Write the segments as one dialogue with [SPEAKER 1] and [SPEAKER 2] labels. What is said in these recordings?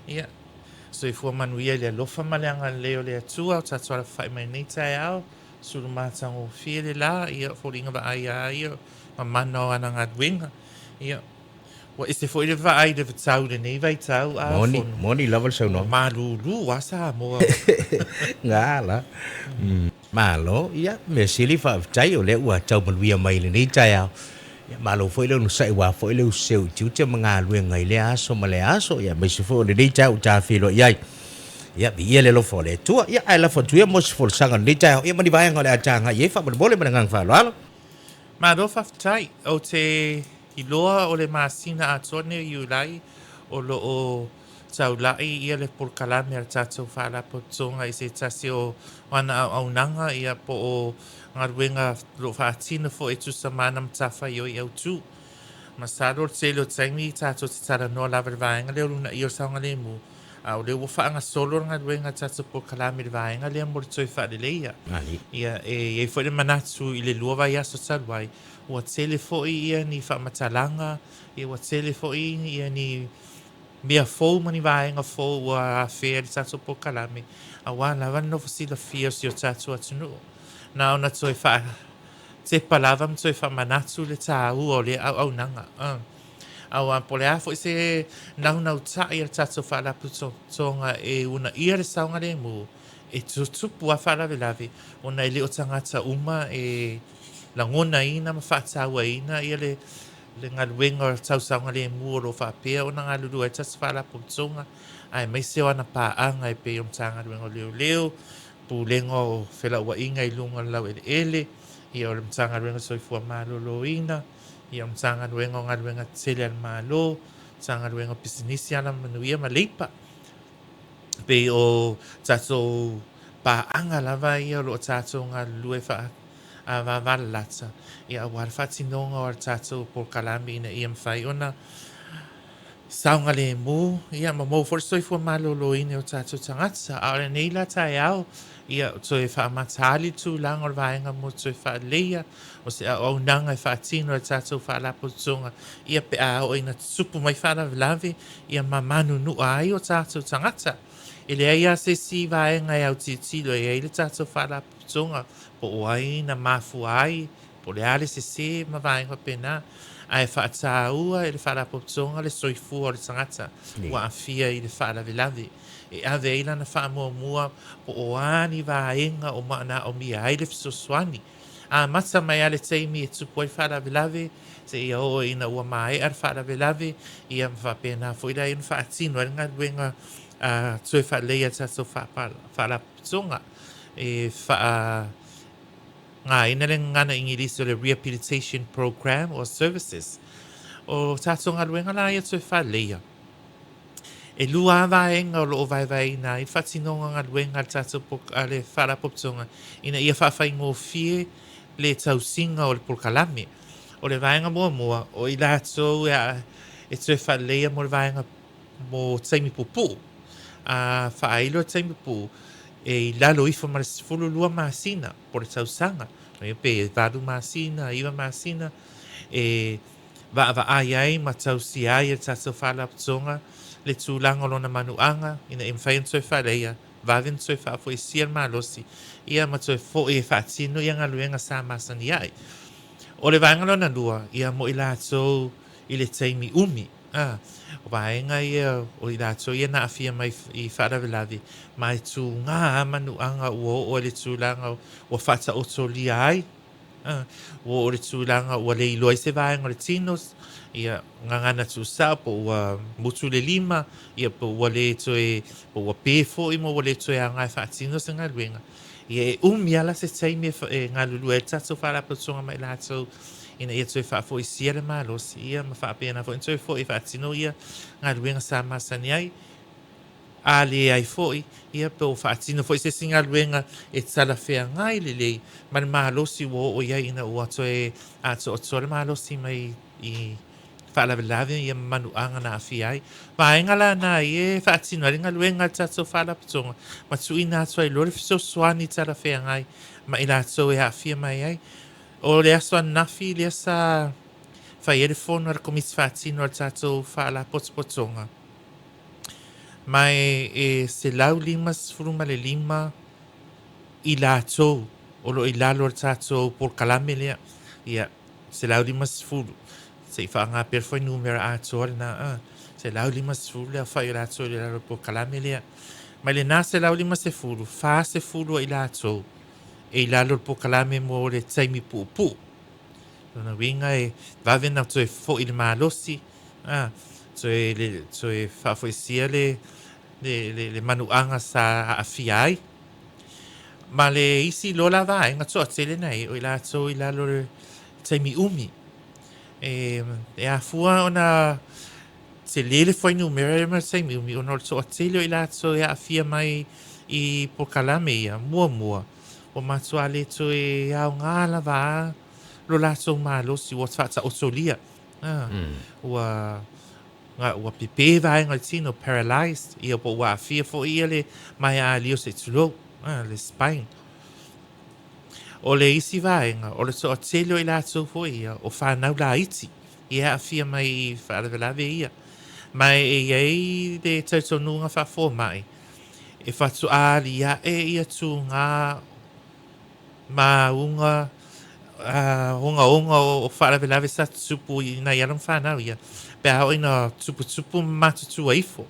[SPEAKER 1] Ia, soifua manuia i le alofa ma le agalelei o le Atua o tatou alafai mai nei taeao, sulu matagofie le la, ia, foliga vaaia ai ia mamana o ana galuega. Ia, ua ese foi le vaai i le vatau i lenei vaitau, a
[SPEAKER 2] Moni,
[SPEAKER 1] Fono.
[SPEAKER 2] moni lava le
[SPEAKER 1] Ua
[SPEAKER 2] saunoaga.
[SPEAKER 1] malūlū lava Samoa.
[SPEAKER 2] Gala. Malo, ia, mea sili faafetai o lea ua tau manuia mai i lenei taeao. Ia, malo foi le onosai aua foi le useu i tiute ma galuega i lea aso ma lea aso, ia, aemaise foi o lenei taeao ua ta feiloai ai. Ia, viia le alofa o le Atua. Ia, ae lafo atu ia mo se folasaga o lenei taeao, ia ma ni vaega o le a tagai i ai faamolemole ma le agaga faaaloalo.
[SPEAKER 1] Malo faafetai. Ou te iloa o le masina atoa lenei o Iulai o lo o taulai ia le polokalame a le tatou Faalapotopotoga i se tasi o ana auaunaga ia po o galuega o lo o faatino foi e tusa ma ana matafaioi autu. Masalo o le tele o taimi tatou te talanoa lava i le vaega lea o le uunaia o le saogalemu, a o lea ua faagasolo le galuega a le tatou polokalame i le vaega lea mo le toe faaleleia. Ia, e i ai foi le manatu i le lua vaiaso talu ai, ua tele foi ia ni faamatalaga, ia ua tele foi ia ni mea fou ma ni vaega fou ua afea i le tatou polokalame, aua lava le nofo silafia o si o tatou atunuu. Na ona toe faatepa lava ma toe faamanatu le taua o lea auaunaga. Aua po o le a foi se naunautai a le tatou Faalapotopotoga e uunaia le saogalemu, e tutupu lava faalavelave ona e le o tagata uma e lagonaina ma faatauaina ia le le galuega tau saogalemu o lo o faapea ona galulue ai le tatou Faalapotopotoga, aemaise o ana paaga e pei o Matagaluega o Leoleo, Pulega o Felauaiga i luga o le laueleele, ia o le Matagaluega o le Soifua Maloloina, ia o Matagaluega o Galuega Tetele a le Malo, Matagaluega o Pisinisi, Alamanuia ma Leipa. E pei o tatou paaga lava ia o lo o tatou galulue faavavalalata, ia aua le faatinoga o le tatou polokalame ina ia mafai ona saogalemu, ia ma maua foi le soifua maloloina i o tatou tagata. A o lenei la taeao, ia toe faamatali le tulaga o le vaega mo toe faaleleia o se auaunaga e faatino e le tatou Faalapotopotoga, ia pe a oo ina tutupu mai faalavelave, ia ma manunua ai o tatou tagata. E leai lava se isi vaega e autilotilo i ai le tatou Faalapotopotoga po o ai na mafua ai, po o le a le sese ma vaega faapena, ae faataua e le Faalapotopotoga le soifua o le tagata ua aafia i le faalavelave, e ave ai lana faamuamua po o a ni vaega o manaomia ai le fesoasoani. Amata mai lava le taimi e tupu ai le faalavelave seia oo ina ua maea le faalavelave, ia ma faapena foi la ia ona faatino ai le galuega toe faaleleia e le tatou Faalapotopotoga e faaaogaina le gagana Igilisi o le Rehabilitation Program or Services. O tatou galuega la ia toe faaleleia, E lua lava vaega o lo o vaevaeina ai le faatinoga o galuega a le tatou a le Faalapotopotoga ina ia faafaigofie le tausiga o le polokalame. O le vaega muamua, o i latou e e toe faaleleia mo le vaega mo taimi puupuu. A faailo le taimi puupuu, e i lalo ifo ma le 12 masina po o le tausaga, pe 8 masina, 9 masina, e vaavaai ai ma tausia ai e le tatou Faalapotopotoga le tulaga o lona manuaga ina ia mafai ona toe faaleleia, vave ona toe faafoisia le malosi, ia ma toe foi e faatino ia galuega sa masani ai. O le vaega lona lua, ia mo i latou i le taimi umi, a, o vaega ia o i latou ia na aafia mai i faalavelave ma e tuga lava manuaga ua oo i le tulaga ua faataotolia ai Ua oo i le tulaga ua le iloa ai se vaega o le tino, ia, gagana tuusao po ua mutu le lima, ia, po ua le toe, po ua pe foi ma ua le toe aoga e faatino se galuega. Ia, e umi lava la se taimi e galulue ai le tatou Faalapotopotoga ma i latou ina ia toe faafoisia le malosi, ia, ma faapena foi ona toe foi e faatino ia galuega sa masani ai. A leai foi, ia pe ua faatino foi se isi galuega e talafeagai lelei ma le malosi ua oo i ai ina ua toe atoatoa le malosi mai i faalavelave ia ma manuaga na aafia ai. Vaega la na ia e faatino ai le galuega a le tatou Faalapotopotoga ma tuuina atu ai loa le fesoasoani talafeagai ma i latou e aafia mai ai. O le aso ananafi lea sa fai ai le fono a le Komiti Faatino a le tatou Faalapotopotoga. Ma e 155 i latou o lo o i lalo o le tatou polokalame lea. Ia, 150. Se i faaaoga pea le fuainumera atoa lena, a. 150 le aofai o latou i lalo o le polokalame lea. Mai lena 150, 40 o i latou e i lalo o le polokalame mo le taimi puupuu. Lona uiga e vave ona toe foi i le malosi, a, toe, le, toe faafoisia le, le, le, le manuaga sa aafia ai. Ma le isi loa la vaega toatele na i o i latou i lalo o le taimi umi. E, e afua ona tele le fuainumera ma le taimi umi ona o le toatele o i latou e aafia mai i polokalame ia. Muamua, ua matua le toe aoga lava a lo latou malosi ua faataotolia. Ah, ua ua pepe vaega o le tino, paralyzed, ia po ua aafia foi ia le maea alio se i tulou, ah, le spine. O le isi vaega, o le toatele o i latou foi ia, o fanau laiti, ia aafia mai i faalavelave ia. Ma e i ai le talitonuga faafomai, e faatoa aliae ia tugā mauga ogaoga o faalavelave sa tutupu i nai alo ma fanau ia, pe a oo ina tuputupu ma matutua ifo.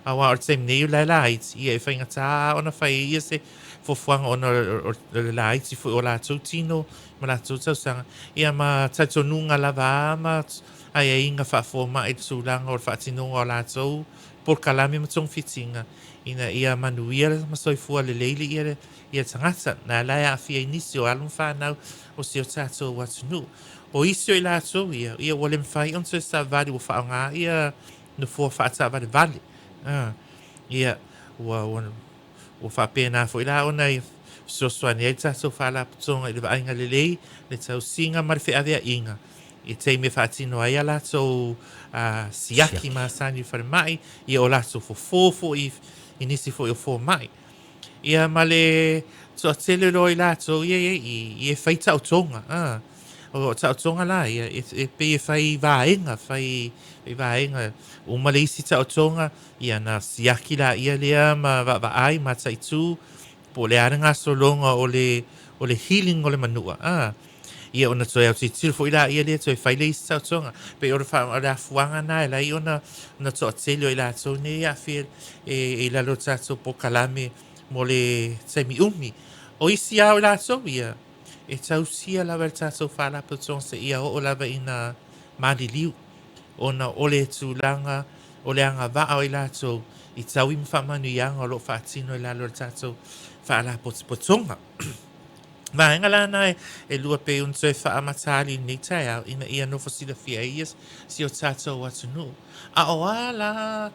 [SPEAKER 1] Aua o le taimi nei o la e laiti, ia e faigata ona fai ai ia se fuafuaga ona o le laiti foi o latou tino ma latou tausaga, ia ma talitonuga lava ma aiaiga faafomai i le tulaga o le faatinoga o latou polokalame ma togafitiga ina ia manuia ma soifua lelei le ia tagata. Na la e aafia ai nisi o alo ma fanau o si o tatou atunuu. O isi o i latou ia, ia ua le mafai ona toe savali, ua faaaoga ia nofoa faataavalevale. Ia, ua, ua, ua faapena foi la ona fesoasoani ai le tatou faalapotopotoga i le vaaiga lelei, le tausiga ma le feaveaiga i taimi e faatino ai a latou siaki masani i falemai, ia o latou fofo foi i nisi foi o fomai. Ia ma le toatele loa i latou ia ia i e fai taotoga. O taotoga la ia e pei e fai vaega, fai vaega uma le isi taotoga, ia na siaki la ia lea ma vaavaai ma mataitu po o le a le gasologa o le healing o le manua. Ia ona toe autilotilo foi la ia lea toe fai le isi taotoga. Pei o le afuaga na e lai ona toatele o i latou nei e aafia e i lalo o tatou polokalame mo le taimi umi. O isi lava o i latou ia, e tausia lava e le tatou faalapotopotoga seia oo lava ina maliliu, ona o le tulaga o le agavaa o i latou i taui ma faamanuiaga o lo o faatino i lalo o le tatou faalapotopotoga. Vaega la na e lua pei ona toe faamatali i lenei taeao ina ia nofo silafia ai ia si o tatou atunuu. A o a la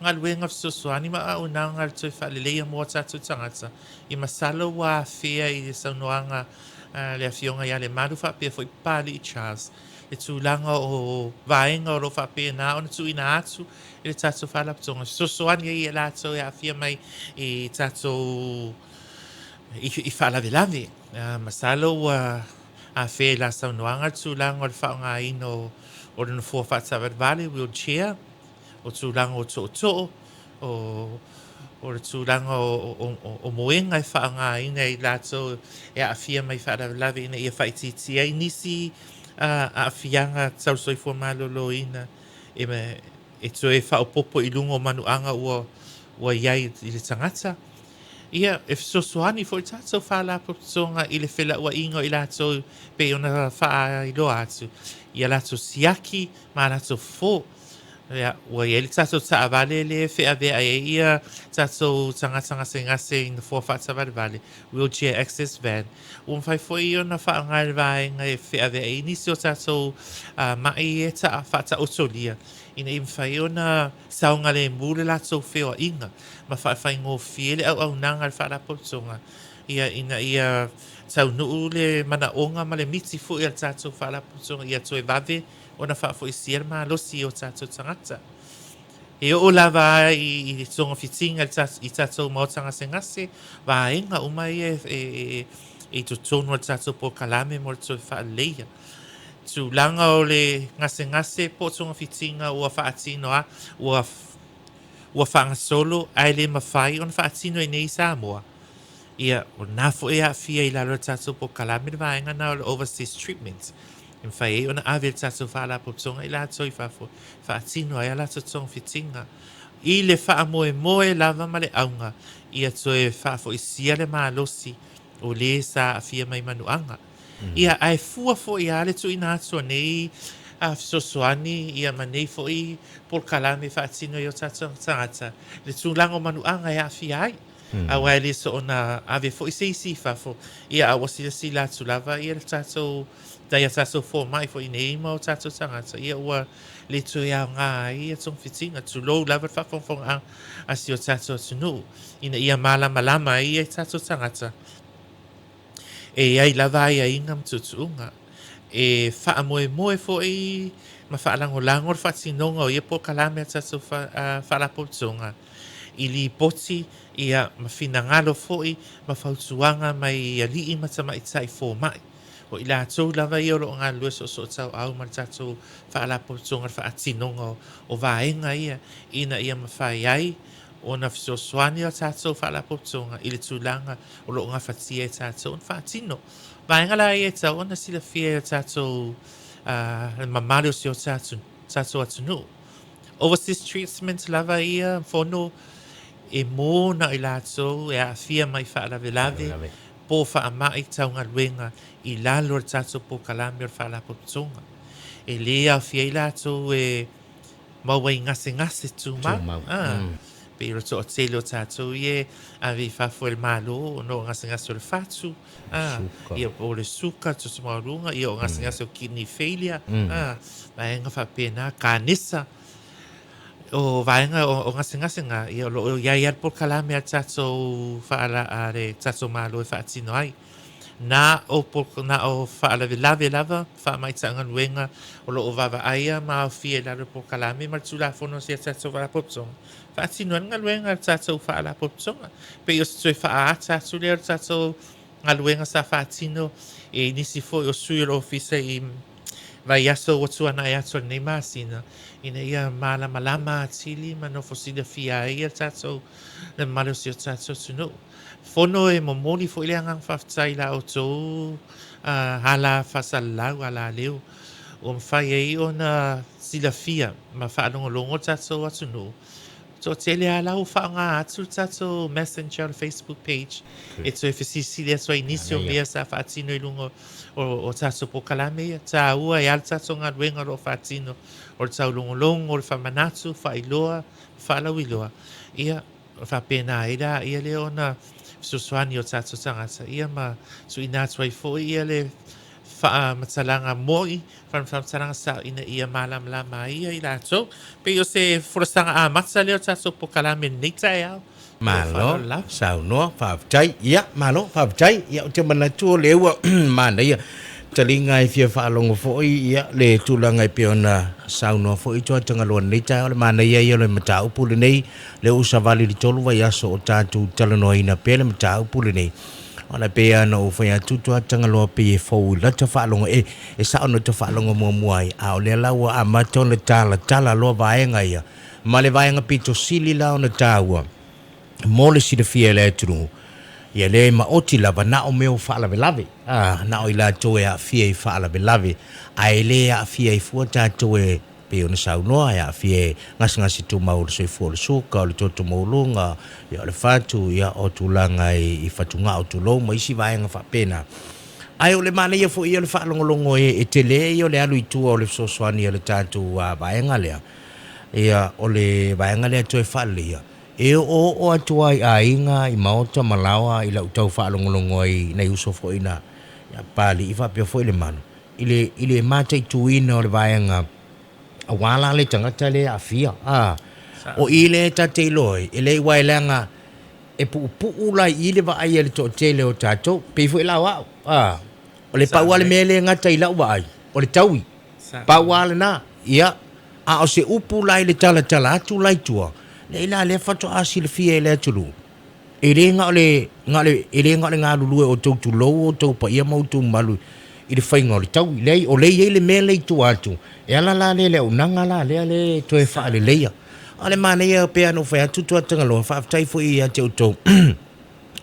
[SPEAKER 1] galuega fesoasoani ma auaunaga a le toe faaleleia mo a tatou tagata, i masalo ua afea i le saunoaga a le Afioga ia Lemalu faapea foi Papalii Charles le tulaga o vaega o lo o faapena ona tuuina atu i le tatou faalapotopotoga e fesoasoani ai i latou e aafia mai i tatou i faalavelave. Masalo ua afea i la saunoaga le tulaga o le faaaogaina o le nofoa faataavalevale, wheelchair, o tulaga o tootoo, o le tulaga o moega e faaaogaina i latou e aafia mai faalavelave ina ia faaitiitia ai nisi aafiaga tau soifua maloloina e toe faaopoopo i luga o manuaga ua i ai i le tagata. Ia, e fesoasoani foi le tatou faalapotopotoga i le felauaiga o i latou pei ona faailoa atu i a latou siaki ma a latou fofo. Ia, ua i ai le tatou taavale lea e feaveai ai ia tatou tagata gasegase i nofoa faataavalevale, wheelchair access van. Ua mafai foi ona faaaoga e le vaega e feaveai ai nisi o tatou mai e faataotolia ina ia mafai ona saogalemu le latou feoaiga ma faafaigofie le auaunaga a le faalapotopotoga ia ina ia taunuu le manaoga ma le miti foi a le tatou faalapotopotoga ia toe vave ona faafoisia le malosi o tatou tagata. E oo lava i togafitiga i tatou maota gasegase, vaega uma ia e i totonu o le tatou polokalame mo le toe faaleleia. Tulaga o le gasegase po o togafitiga ua faatino a, ua ua faagasolo ae le mafai ona faatino i inei i Samoa. Ia, o lena foi e aafia i lalo o le tatou polokalame le vaega lena o le overseas treatment e mafai ai ona ave e le tatou Faalapotopotoga i latou i fafo e faatino ai a latou togafitiga i le faamoemoe lava ma le auga ia toe faafoisia le malosi o le sa aafia mai manuaga. Ia, ae fua foi lava le tuuina atu o nei fesoasoani ia ma nei foi polokalame e faatino i o tatou tagata i le tulaga o manuaga e aafia ai. Aua e le soona ave foi se isi i fafo, ia a ua silasila atu lava ia le tatou, nai a tatou fomai foi nei ma o tatou tagata, ia ua le toe aoga ai ia togafitiga, tulou lava le faafogafogaaga a si o tatou atunuu, ina ia malamalama ai ia tatou tagata. E i ai lava aiaiga ma tuutuuga. E faamoemoe foi ma faalagolago le faatinoga o ia polokalame a tatou Faalapotopotoga i lipoti ia ma finagalo foi ma fautuaga mai alii ma tamaitai fomai. O i latou lava ia o lo o galulue soosootauau ma le tatou Faalapotopotoga i le faatinoga o vaega ia ina ia mafai ai ona fesoasoani a tatou Faalapotopotoga i le tulaga o lo o gafatia e tatou ona faatino. Vaega la ia e tatau ona silafia e tatou le mamalu o si o tatou atunuu. Overseas treatment lava ia fono e mō na i latou e aafia mai faalavelave po o faamai tau galuega i lalo o le tatou polokalame o le Faalapotopotoga. E lē aofia ai latou e maua i gasegase tumau. Pei o le toatele o tatou ia e ave i fafo e le Malo ona o gasegase o le fatu, ia po o le suka, toto maualuga, ia o gasegase o kidney failure, vaega faapena, kanesa. O vaega o gasegase na, ia o lo o i ai lava le polokalame a le tatou a le tatou Malo e faatino ai. Na o na o faalavelave lava, faamai taugaluega o lo o vaavaaia ma aofia i lalo o le polokalame ma le Tulafono a si a tatou Faalapotopotoga, faatino ai le galuega a le tatou Faalapotopotoga. Pei o se toe faaata atu lea o le tatou galuega sa faatino e nisi foi o sui o le Ofisa i vaiaso ua tuanai atu o lenei masina, ina ia malamalama atili ma nofo silafia ai le tatou le mamalu o si o tatou atunuu. Fono e momoli foi le agaga faafetai i la outou ala faasalalau, ala leo, ua mafai ai ona silafia ma faalogologo le tatou atunuu. Toatele lava la ua faaaoga atu le tatou Messenger o le Facebook page e toe fesilisili atu ai i nisi o mea sa faatino i luga o tatou polokalame ia. Taua e a le tatou galuega o lo o faatino o le taulogologo, o le faamanatu, faailoa, faalauiloa. Ia, faapena ai la ia lea ona fesoasoani o tatou tagata ia ma tuuina atu ai foi ia le faamatalaga moni, faamatalaga sao ina ia malamalama ai ia i latou. Pei o se folasaga amata lea o le tatou polokalame i lenei taeao.
[SPEAKER 2] Malo saunoa, faafetai. Ia, malo, faafetai. Ia, ou te manatu o lea ua manaia taliga e fia faalogo foi ia le tulaga e pei ona saunoa foi Tuatagaloa i lenei taeao. O le manaia ia o le mataupu lenei, lea ua savali i le 3 vaiaso o tatou talanoaina pea le mataupu lenei. Ona e pei lava ona ou fai atu Tuatagaloa pei e fou i lata faalogo e, e sao na ota faalogo muamua ai, a o lea la ua amata ona talatala loa vaega ia ma le vaega pito sili la ona taua mo le silafia e le atunuu, ia lea e maoti lava na o mea o faalavelave, a, na o i latou e aafia i faalavelave, ae le aafia ai fua tatou e pei ona saunoa, e aafia e gasegase tumau o le soifua o le suka, o le toto maualuga, ia o le fatu, ia o tulaga i fatugao tulou ma isi vaega faapena. Ae o le manaia foi ia o le faalogologo e tele ia o le alu i tua o le fesoasoani a le tatou vaega lea, ia o le vaega lea toe faaleleia, e oooo atu lava i aiga, i maota ma laoa i lau tau faalogologo ai i nai uso foi na ia Papalii faapea foi Lemalu, i le, i le mataituina o le vaega aua la le tagata lea e aafia. A, o i lea ta te iloa ai, e leai aua e leaga e puupuu la i i le vaai a le toatele o tatou, pei foi la o au, a, o le pau lava le mea lea e gata i lau vaai, o le taui. Pau lava lena. Ia, a o se upu la i le talatala atu la i tua, leai la lea faatoa silafia e le atunuu, e le na o le, na o le, e le na o le galulue o outou tulou outou paia ma outou mamalu i le faiga o le taui. Leai, o lea e i ai le mea lea i tua atu, e ala la lea i le auaunaga la lea lea e toe faaleleia. A o le manaia pei lava ona ou fai atu Tuatagaloa, faafetai foi ia te outou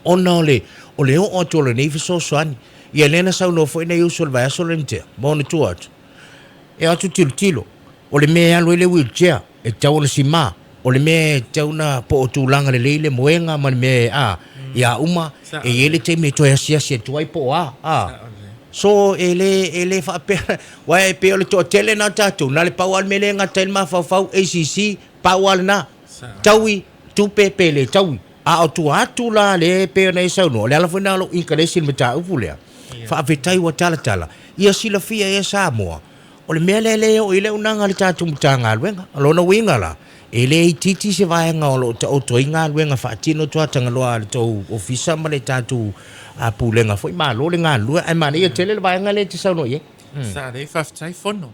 [SPEAKER 2] ona o le o le oo atu o lenei fesoasoani. Ia lea na saunoa foi nai uso i le vaiaso lea na tea, ma ona tua atu, e o atu tilotilo, o le mea e alu ai le wheelchair, e tatau ona sima, o le mea e tatau ona po o tulaga lelei le moega ma le mea e, a, ia uma, e i ai le taimi e toe asiasi atu ai po o a, a. So, e le, e le faapea, aua e pei o le toatele lena o tatou, na o le pau lava le mea lea e gata ai le mafaufau, ACC, pau lava lena, taui tupe pe le taui. A o tua atu la lea e pei ona e saunoa, o le ala foi lena o lou inkalesi i le mataupu lea, faafetai ua talatala, ia silafia e Samoa, o le mea lea lea e oo i ai le auaunaga a le tatou Matagaluega. O lona uiga la, e le itiiti se vaega o lo o taoto ai galuega faatino Tuatagaloa a le tou Ofisa ma le tatou Pulega foi, malo le galulue, ae manaia tele le vaega lea e te saunoa i ai.
[SPEAKER 1] Sa lelei, faafetai Fono.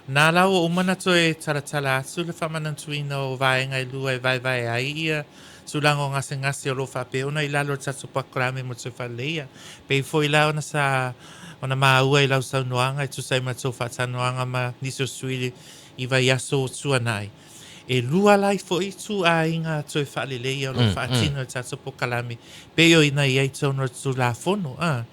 [SPEAKER 1] Na la ua uma ona toe talatala atu le faamanatuina o vaega e lua e vaevae ai ia tulaga o gasegase o lo o faapea ona i lalo o le tatou pakalame mo le toe faaleleia. Pei foi la ona sa ona maua i lau saunoaga e tusa ai ma le tou faatanoaga ma nisi o sui i vaiaso ua tuanai, e lua la foi ituaiga toe faaleleia o lo o faatino e le tatou polokalame pei ona i ai totonu o le Tulafono. A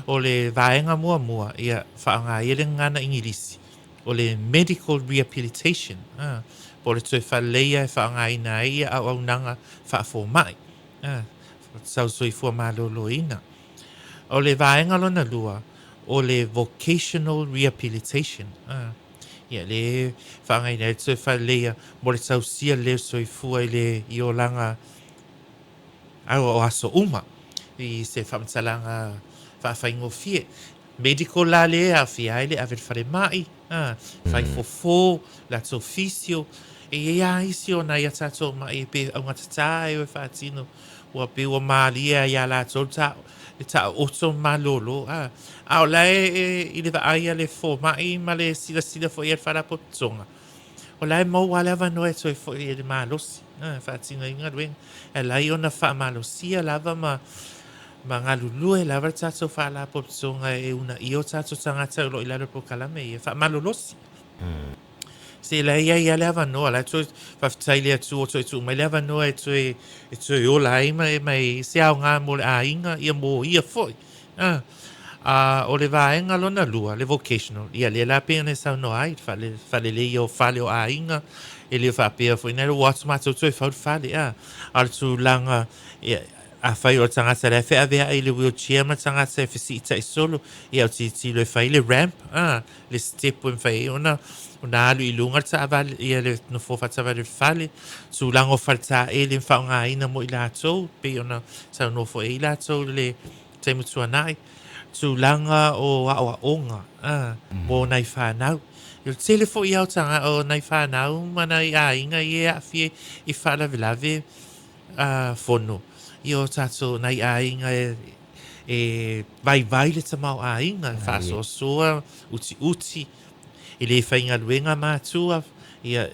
[SPEAKER 1] O le vaega muamua, ia faaaoga ai le gagana Igilisi, o le medical rehabilitation, a, po o le toe faaleleia e faaaogaina ai ia auaunaga faafomai, a, sau soifua maloloina. O le vaega lona lua, o le vocational rehabilitation, a, ia le faaaogaina ai le toe faaleleia mo le tausia lelei o le soifua i le i olaga a o aso uma i se faamatalaga faafaigofie. Medical la lea e aafia ai le ave i le falemai, a, fai fofo, latou physio. E i ai lava isi o nai a tatou ma'i e pei e augatata e o e faatino, ua pei ua malie lava ia latou le taooto ma malolo, a. A o la e i le vaai a le fomai ma le silasila foi a le Faalapotopotoga, O la e maua lava le avanoa e toe foi ai le malosi e faatino ai galuega. E ala ai ona faamalosia lava ma ma galulue lava le tatou Faalapotopotoga e uunaia o tatou tagata o lo o i lalo o le polokalame ia faamalolosi. Se la e i ai lava le avanoa, la e toe faafetai i le Atua ua toe tuu mai le avanoa e toe e toe ola ai ma e ma e se aoga mo le aiga, ia mo ia foi. A, a o le vaega lona lua, le vocational, ia lea la pei ona e saunoa ai, le faaleleia o fale o aiga, e le faapea foi na ua o atu matou toe fau le fale, a, a o le tulaga, ia, afai o le tagata la e feaveai i le wheelchair ma le tagata e fesiitai solo, ia o tilotilo e fai le ramp, a, le step e mafai ai ona ona alu i luga le taavale, ia le nofoa faataavale o le fale, tulaga o faletaele e faaaogaina mo i latou, pei ona saunoa foi ai latou i le taimi tuanai, tulaga o aoaoga mo nai fanau. O le tele foi ia o taga, o nai fanau ma nai aiga ia e aafia i faalavelave fono i o tatou nai aiga e vaivai le tamaoaiga, e faasoasoa, utiuti, e le faigaluega matua, ia,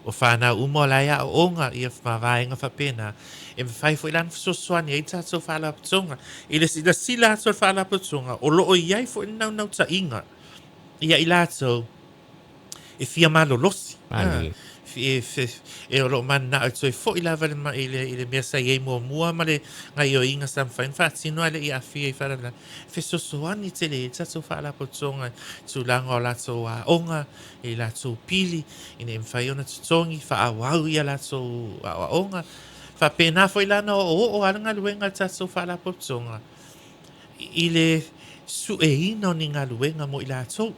[SPEAKER 1] O fanau uma o la e aooga ia ma vaega faapena, e mafai foi la ona fesoasoani ai le tatou Faalapotopotoga. I le silasila atu a le Faalapotopotoga, o lo o i ai foi le naunautaiga ia i latou e fia malolosi, e o lo o mananao e toe foi lava i le mea sa i ai muamua ma le gaioiga sa mafai ona faatino ae le i aafia i faalavelave. E fesoasoani tele i ai le tatou Faalapotopotoga i tulaga o latou aoga, i latou pili ina ia mafai ona totogi faaauau ia latou aoaoga. Faapena foi la ona oooo lava le galuega a le tatou Faalapotopotoga i le sueina o ni galuega mo i latou.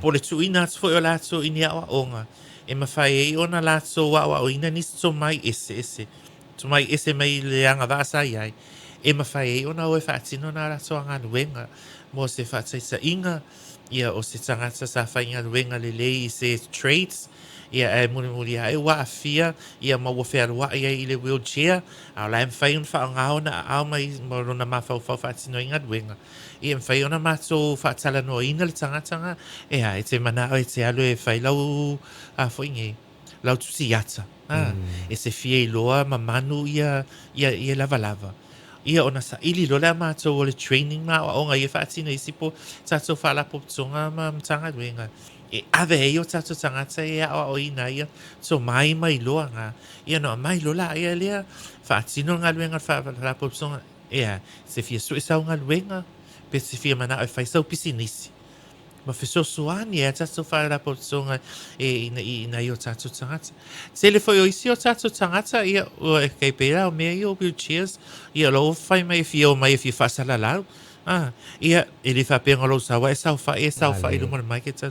[SPEAKER 1] Po o le tuuina atu foi o latou i ni aoaoga e mafai ai ona latou aoaoina nisi tomai eseese, tomai ese mai le agavaa sa i ai, e mafai ai ona o e faatino nā latou galuega mo se faataitaiga, ia o se tagata sa faigaluega lelei i se trades, ia ae mulimuli ae ua aafia ia ma ua fealuai ai i le wheelchair, a o la e mafai ona faaaoga ona aao ma ma lona mafaufau faatino ai galuega, ia e mafai ona matou faatalanoaina le tagata na, e a, e te manao e te alu e fai lau a foi nei, lau tusi ata, a, e se fia iloa mamanu ia ia ia lavalava. Ia ona saili loa lea matou o le training ma aoaoga ia e faatino e isi po tatou faalapotopotoga ma Matagaluega. e ave ai o tātou tagata e aoaoina ai ia tomai ma iloaga. Ia ona aumai loa laia lea, faatino le galuega a le Faalapotopotoga, ea, e te fia sue sau galuega, pe te fia manao e fai sau pisinisi, ma fesoasoani ai a tatou Faalapotopotoga e ina i nai o tatou tagata. Tele foi o isi o tatou tagata, ia, ua e kai pei la o mea ia o wheelchairs, ia o la ua fai mai e fia o mai e fia faasalalau. A, ia, e le faapea o lou sau e saofai e saofai i luma o le mic e tau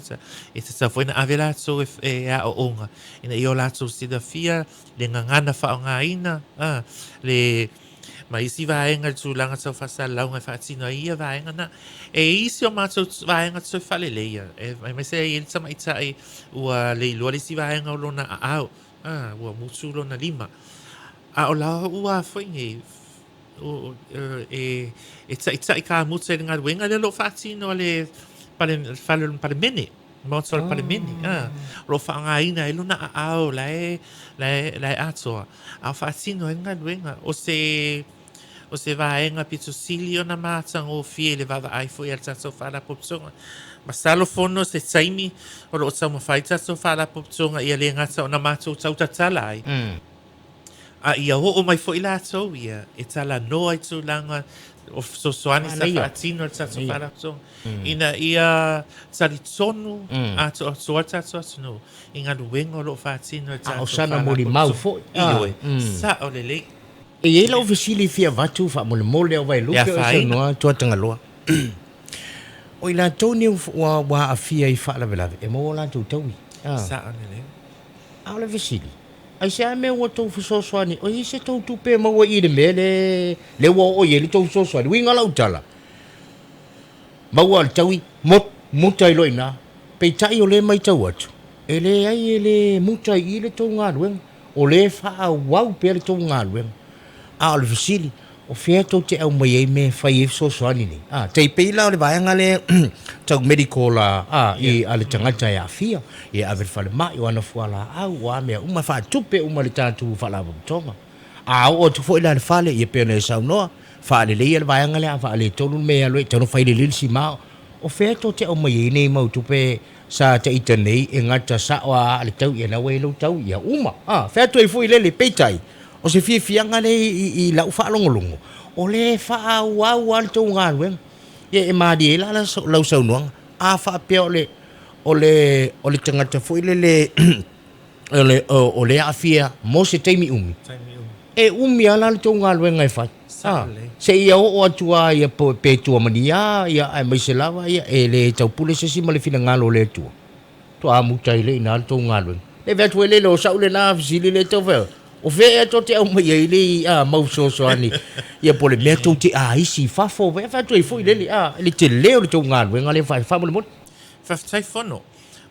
[SPEAKER 1] e tatau foi ona ave latou e, e aoaoga ina ia o latou silafia le gagana faaaogaina, a, le ma isi vaega i le tulaga tau faasalalauga e faatino ai ia vaega na. E i isi o matou vaega toe faaleleia, e aemaise ai e i ai le tamaitai ua le iloa le isi vaega o lona aao, a, ua mutu lona lima. A o la ua foi nei, e, e taitai kamuta i le galuega lea o lo o faatino a le pale, fale o le Palemene, Maota o le Palemene. Ah, o lo o faaaogaina ai lona aao la e, la e, la e atoa, a o faatino ai le galuega. O se, o se vaega pito sili ona matagofie i le vaavaai foi a le tatou Faalapotopotoga. Masalo fono se taimi o lo o taumafai le tatou Faalapotopotoga ia le gata ona matou tautatala ai, A ia oo mai foi latou ia e talanoa i tulaga o fesoasoani sa faatino e le tatou Faalapotopotoga ina ia talitonu atoatoa le tatou atunuu i galuega o lo o faatino e le tatou Faalapotopotoga. Ioe, sao lelei.
[SPEAKER 2] E i ai lau fesili e fia avatu faamolemole o Vaelupe o e saunoa Tuatagaloa. O i latou nei ua aafia i faalavelave e maua o latou taui.
[SPEAKER 1] Sao lelei.
[SPEAKER 2] A o le fesili, aisea mea ua tou fesoasoani o i ai se tou tupe e maua i i le mea le lea ua oo i ai le tou fesoasoani? Uiga lau tala, maua le taui, muta ai loa i ina. Peitai o lea e matau atu, e leai e le muta i i le tou galuega, o lea e faaauau pea le tou galuega. A o le fesili, o fea tou te aumai ai mea e fai ai fesoasoani nei? A, tai pei la o le vaega lea tau medical a, a, i, a le tagata e aafia, e ave i le falemai, o ana fualaau, o a mea uma, e faatupe uma e le tatou Faalapotopotoga. A oo atu foi la i le fale, ia pei ona e saunoa, faaleleia le vaega lea, a faaletonu le mea e alu ai, e tatau ona fai lelei le sima. O fea tou te aumai ai nei mau tupe sa ta ita nei e gata sao a le tau ia na ua i ai lou tau ia uma? A, fai atu ai foi lele, peitai, O se fiafiaga lea i lau faalogologo, o lea e faaauau lava le tou galuega. Ia e malie ai la lau saunoaga. A faapea o le, o le, o le tagata foi lele o le, o lea e aafia mo se taimi umi, e umi lava la le tou galuega e fai. A, seia oo atu lava ia pe tuamania ia aemaise lava ia e le taupule se isi ma le finagalo o le Atua. Toa muta ai lea i ina le tou galuega. Le fai atu ai lele, o sa'u lena fesili lea e tau fai atu, o fea ea tou te aumai ai le a mau fesoasoani ia po o le mea tou te aisi i fafo. Fai atu ai foi lele, a, le tele o le tou galuega lea e faamolemole.
[SPEAKER 1] Faafetai Fono.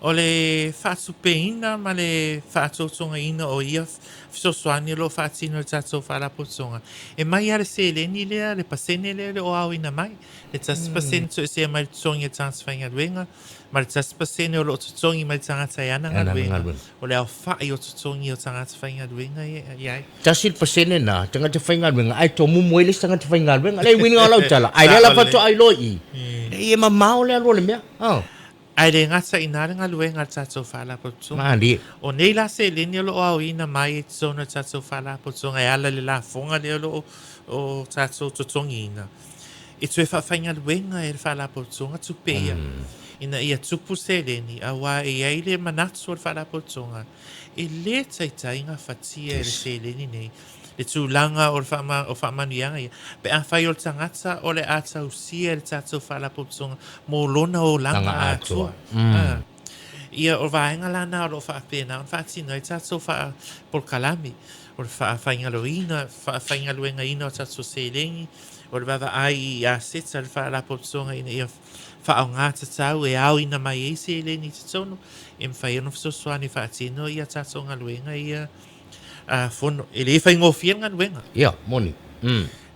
[SPEAKER 1] O le faatupeina ma le faatotogaina o ia fesoasoani o lo o faatino e le tatou Faalapotopotoga, e mai lava le seleni lea, le pasene lea o lo o aoina mai, le 1% toesea mai le totogi a le tagata faigaluega, ma le 1% o lo o totogi mai le tagata e ana galuega, o le aofai o totogi o tagata faigaluega e i ai.
[SPEAKER 2] 1% na tagata faigaluega ae tomumu ai le isi tagata faigaluega. Le uiga o lau tala, ae lea la faatoa iloa i i, leai e mamao le alu o le mea.
[SPEAKER 1] Ae le gata i ina le galuega a le tatou Faalapotopotoga.
[SPEAKER 2] Malie.
[SPEAKER 1] O nei la seleni o lo o aoina mai i totonu o le tatou Faalapotopotoga e ala i le lafoga lea o lo o tatou totogiina. E toe faafaigaluega e le Faalapotopotoga tupe ia ina ia tupu seleni, aua e i ai le manatu o le Faalapotopotoga e le taitai gafatia e le seleni nei le tulaga o le o faamanuiaga ia pe afai o le tagata o le a tausia e le tatou Faalapotopotoga mo lona olaga atoa. Ia, o vaega la na o lo o faapena ona faatino ai tatou polokalame, o le faafaigalueina, faafaigaluegaina o tatou seleni, o le vaavaai i aseta a le Faalapotopotoga ina ia faaaoga tatau e aoina mai ai seleni i totonu e mafai ai ona fesoasoani e faatino ia tatou galuega ia a fono. E le faigofie le galuega.
[SPEAKER 2] Ia, moni.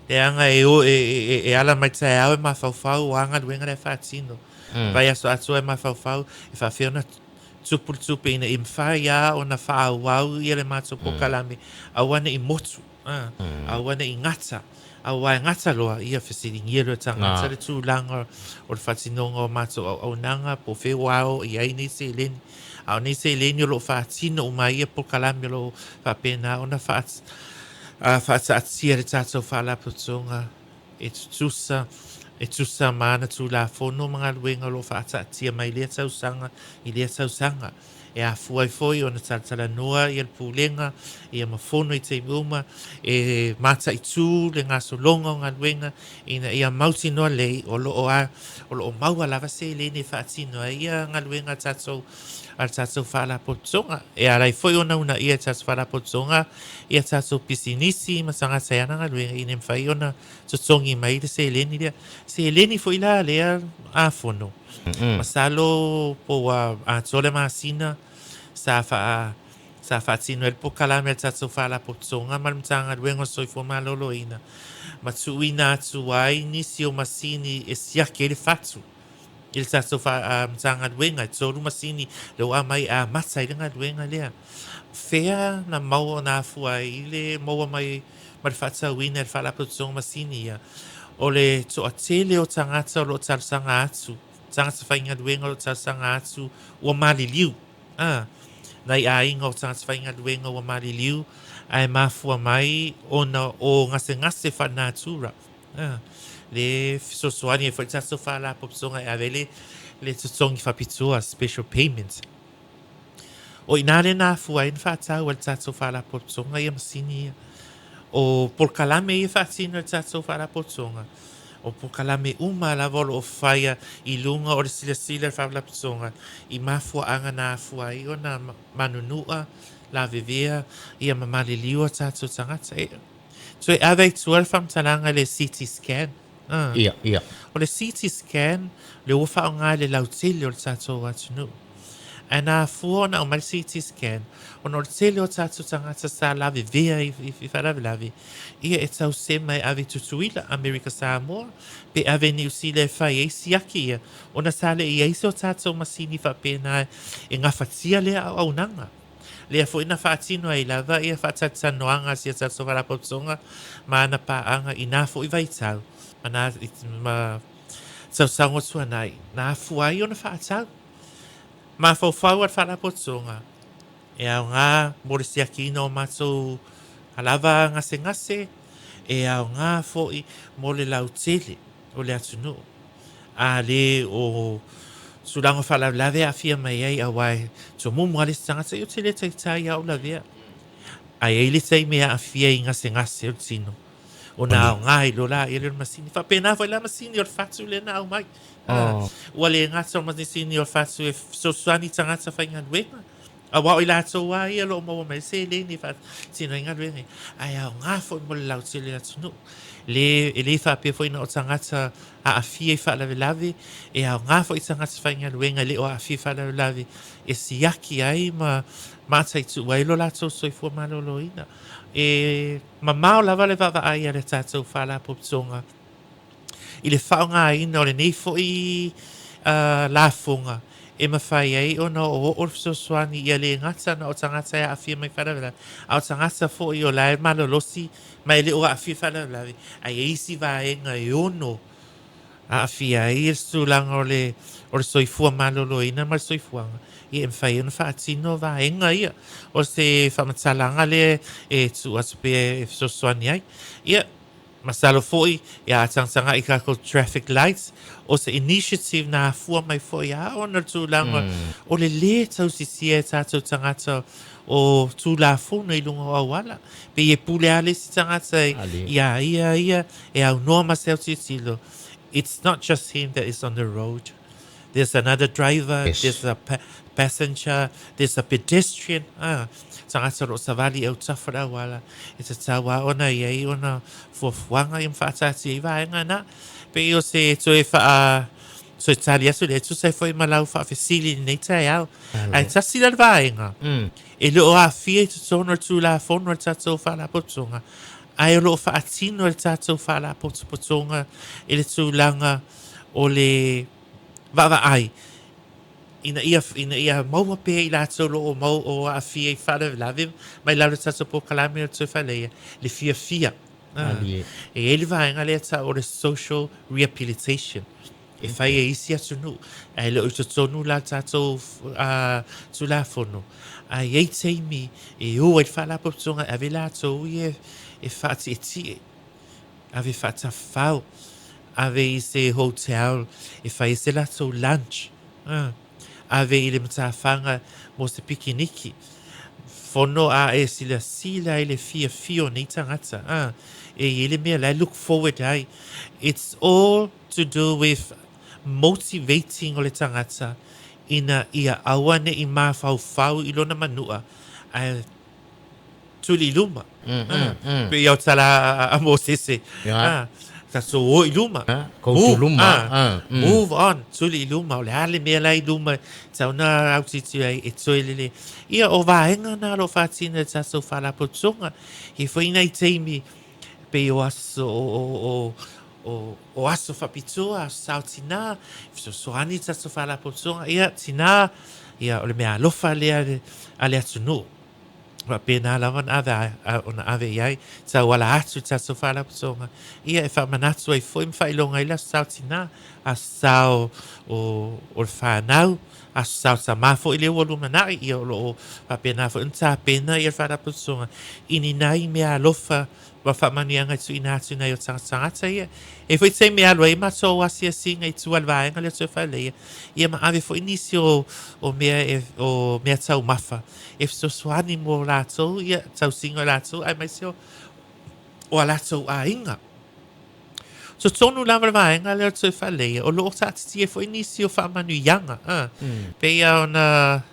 [SPEAKER 1] Leaga e o, e, e, e ala mai taeao e mafaufau o a galuega la e faatino. Vaiaso atoa e mafaufau e faafefea ona tupu le tupe ina ia mafai lava ona faaauau ia le matou polokalame aua ne i motu. Aua ne i gata, aua e gata loa, ia fesiligia loa e tagata le tulaga o le faatinoga o matou auaunaga po o fea ua ao i ai nei seleni. A o nei seleni o lo o faatino uma ai ia polokalame o lo o faapena ona faataatia e le tatou Faalapotopotoga e tutusa, e tusa ma ana Tulafono ma galuega o lo o faataatia mai lea tausaga i lea tausaga. E afua ai foi ona talatalanoa ia le Pulega ia ma fono i taimi uma e mataitu le gasologa o galuega ina ia mautinoa lelei o lo o o lo o maua lava seleni e faatino ai ia galuega a tatou a le tatou Faalapotopotoga. E ala ai foi ona uunaia e le tatou Faalapotopotoga ia tatou pisinisi ma tagata e ana galuega ina ia mafai ona totogi mai le seleni lea. Seleni foi la lea a fono. Masalo po ua atoa le masina sa faa sa faatino ai le polokalame a le tatou Faalapotopotoga ma le Matagaluega o le Soifua Maloloina ma tuuina atu ai nisi o masini e siaki ai le fatu i le tatou Matagaluega. E 3 masini lea ua aumai e amata ai le galuega lea. Fea na maua na afua ai le maua mai ma le faatauina e le Faalapotopotoga masini ia? O le toatele o tagata o lo o talosaga atu, tagata faigaluega o lo o talosaga atu ua maliliu. A, nai aiga o tagata faigaluega ua maliliu ae mafua mai ona o gasegase faalenatura. A, le fesoasoani ai foi le tatou Faalapotopotoga e ave ai le, le totogi faapitoa, special payment. O i ina lea na afua ai ona faatau e le tatou Faalapotopotoga ia masini ia. O polokalame ia e faatino e le tatou Faalapotopotoga, o polokalame uma lava o lo o faia i luga o le silasila a le Faalapotopotoga i mafuaaga na afua ai ona manunua, lavevea, ia ma maliliu o tatou tagata. E toe ave ai i tua le faamatalaga i le CT scan.
[SPEAKER 2] Ia, ia.
[SPEAKER 1] O le CT scan, lea ua faaaoga e le lautele o le tatou atunuu. Ae na afua ona aumai le CT scan, ona o le tele o tatou tagata sa lavevea i, i, i faalavelave, ia e tau sema e ave i Tutuila, Amerika Samoa, pe ave i Niu Sila e fai ai siaki ia, ona sa le i ai se o tatou masini faapena e gafatia lea auaunaga. Lea foi na faatino ai lava ia faatalatalanoaga a si a tatou Faalapotopotoga ma ana paaga i na foi vaitau ma na ma tausaga o tuanai, na afua ai ona faatau. Mafaufau a le Faalapotopotoga, e aoga mo le siakiina o matou lava gasegase, e aoga foi mo le lautele o le atunuu. A le o tulaga o faalavelave e aafia mai ai, aua e tomumu lava le isi tagata, ia ou te le taitai lava ou lavea. Ae i ai le taimi e aafia i gasegase o le tino, ona aoga ai loa lea o le masini. Faapena foi la masini o le fatu lea na aumai. Ua le gata o le masini o le fatu e fesoasoani i tagata faigaluega, aua o i latou lava ia o lo o maua mai ai le seleni e faatino ai galuega ia, ae aoga foi mo le lautele o le atunuu. Le, e le faapea foi na o tagata aafia i faalavelave, e aoga foi i tagata faigaluega e le o aafia i faalavelave e siaki ai ma mataitu ai lo latou soifua maloloina. E mamao lava le vaavaai a le tatou Faalapotopotoga i le faaaogaina o lenei foi lafoga e mafai ai ona oooo le fesoasoani ia le gata na o tagata e aafia mai faalavelave, a o tagata foi o la e malolosi ma e le o aafia i faalavelave, ae i ai isi vaega e ono aafia ai le tulaga o le o le soifua maloloina ma le soifuaga, ia e mafai ai ona faatino vaega ia. O se faamatalaga lea e tuu atu pea e fesoasoani ai. Ia, masalo foi ia tagatagai i tatou traffic lights, o se initiative na afua mai foi lava ona o le tulaga o le lē tausisia e tatou tagata o Tulafono i luga o auala. Pei e pule lava le isi tagata iā ia ia e aunoa ma se autilotilo. It's not just him that is on the road. There's another driver, there's a passenger, there's a pedestrian, a, tagata o lo o savali i autafa o le auala, e tatau lava ona i ai ona fuafuaga ia ma faataatia i vaega na. Pei o se toe faa, toe tali atu lea, e tusa ai foi ma lau faafesili i lenei taeao. Ae tasi la le vaega, e le o aafia i totonu o le Tulafono a le tatou Faalapotopotoga, ae o lo o faatino e le tatou Faalapotopotoga i le tulaga o le vaavaai. Ina ia, ina ia maua pea i latou o lo o mau o aafia i faalavelave mai lalo o le tatou polokalame o le toe faaleleia, le fiafia.
[SPEAKER 2] Malie.
[SPEAKER 1] E i ai le vaega lea e tau o le social rehabilitation e fai e isi atunuu, ae le o i totonu la o le tatou Tulafono. Ae i ai taimi e o ai le Faalapotopotoga e ave latou ia e faatietie, ave faatafafao, ave i se hotel e fai ai se latou lunch, ave i le matafaga mo se pikiniki. Fono a e silasila i le fiafia o nei tagata, e i ai le mea la e look forward ai. It's all to do with motivating o le tagata ina ia aua ne i mafaufau i lona manua ae tuli i luma. Pei o tala a Mosese. Tatou o i luma.
[SPEAKER 2] Go to luma.
[SPEAKER 1] Move on, tuli i luma. O le a le mea la i luma e tatau ona autiti ai e toe lelei. Ia, o vaega na o lo o faatino e le tatou Faalapotopotoga. E i ai foi nai taimi pei o aso o aso faapitoa, aso sao tina, fesoasoani le tatou Faalapotopotoga. Ia, tina, ia, o le meaalofa lea a le atunuu. Faapena lava ona ave, ona ave i ai, tauala atu i le tatou Faalapotopotoga, ia e faamanatu ai foi ma faailoga ai le Aso Sao Tina, Aso Sao o, o le fanau, Aso Sao Tama foi lea ua lumanai, ia o lo o faapena foi ona tapena ia le Faalapotopotoga i ni nai meaalofa ma faamanuiaga e tuuina atu i nai o tatou tagata ia. E i ai foi taimi e alu ai matou asiasiga i tua i le vaega lea o toe faaleleia, ia ma ave foi nisi o, o mea e, o meataumafa e fesoasoani mo latou, ia, tausiga o latou aemaise o, o a latou aiga. Totonu lava le vaega lea o le toe faaleleia, o lo o taatitia ai foi nisi o faamanuiaga, a, pei lava ona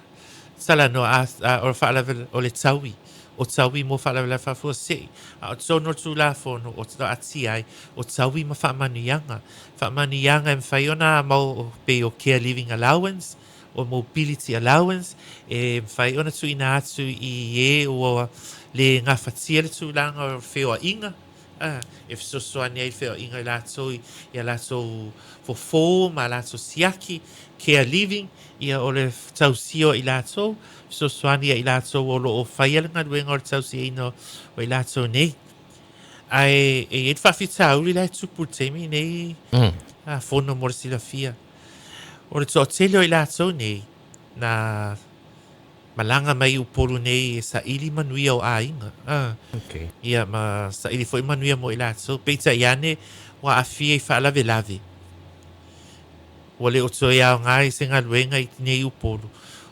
[SPEAKER 1] talanoa, a, a, o le faalavelave, o le taui, o taui mo faalavelave faafuasei, a o totonu o le Tulafono o taatia ai, o taui ma faamanuiaga. Faamanuiaga e mafai ona mau pei o care living allowance, o mobility allowance e mafai ona tuuina atu i e ua le gafatia le tulaga o feoaiga, e fesoasoani ai le feoaiga i latou i a latou fofo ma a latou siaki, care living, ia o le tausia o i latou, fesoasoani ia i latou o lo o faia le galuega o le tausiaina o i latou nei. Ae e i ai le faafitauli la e tupu i le taimi nei, a Fono mo le silafia. O le toatele o i latou nei, na malaga mai i Upolu nei e saili manuia o aiga. A.
[SPEAKER 2] Okay.
[SPEAKER 1] Ia, ma saili foi manuia mo i latou. Peitai ane, ua aafia i faalavelave. Ua le o toe aoga i se galuega i nei Upolu,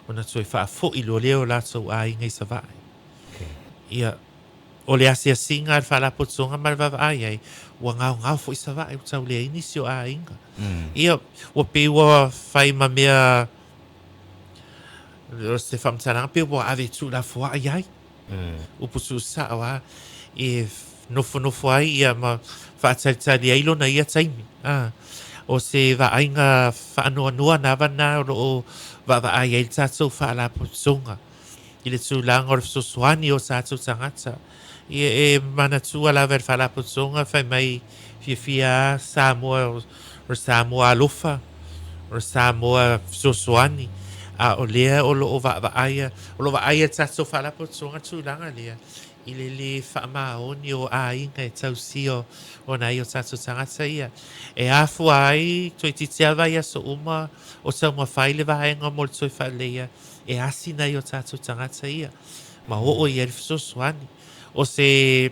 [SPEAKER 1] ona toe faafoi loa lea o latou aiga i Savaii.
[SPEAKER 2] Okay.
[SPEAKER 1] Ia, O le asiasiga a le Faalapotopotoga ma le vaavaai ai, ua gaogao foi Savaii, ua tau leai nisi o aiga. Ia, ua pei ua fai ma mea, o se faamatalaga pei ua ave e tuulafoai ai, upu tuusao lava, e nofonofo ai ia ma faatalitali ai lona ia taimi. O se vaaiga faanoanoa lava lena o lo o vaavaai ai le tatou Faalapotopotoga. i le tulaga o le fesoasoani o tatou tagata. Ia e manatua lava e le Faalapotopotoga fai mai fiafia a Samoa o le Samoa alofa, o le Samoa fesoasoani, a o lea o lo o vaavaaia, o lo o vaaia e le tatou Faalapotopotoga le tulaga lea i le lē faamaoni o aiga e tausia o nai o tatou tagata ia. E afua ai toeitiiti lava i aso uma o taumafai le vaega mo le toe faaleleia e asi nai o tatou tagata ia ma oo i ai le fesoasoani. O se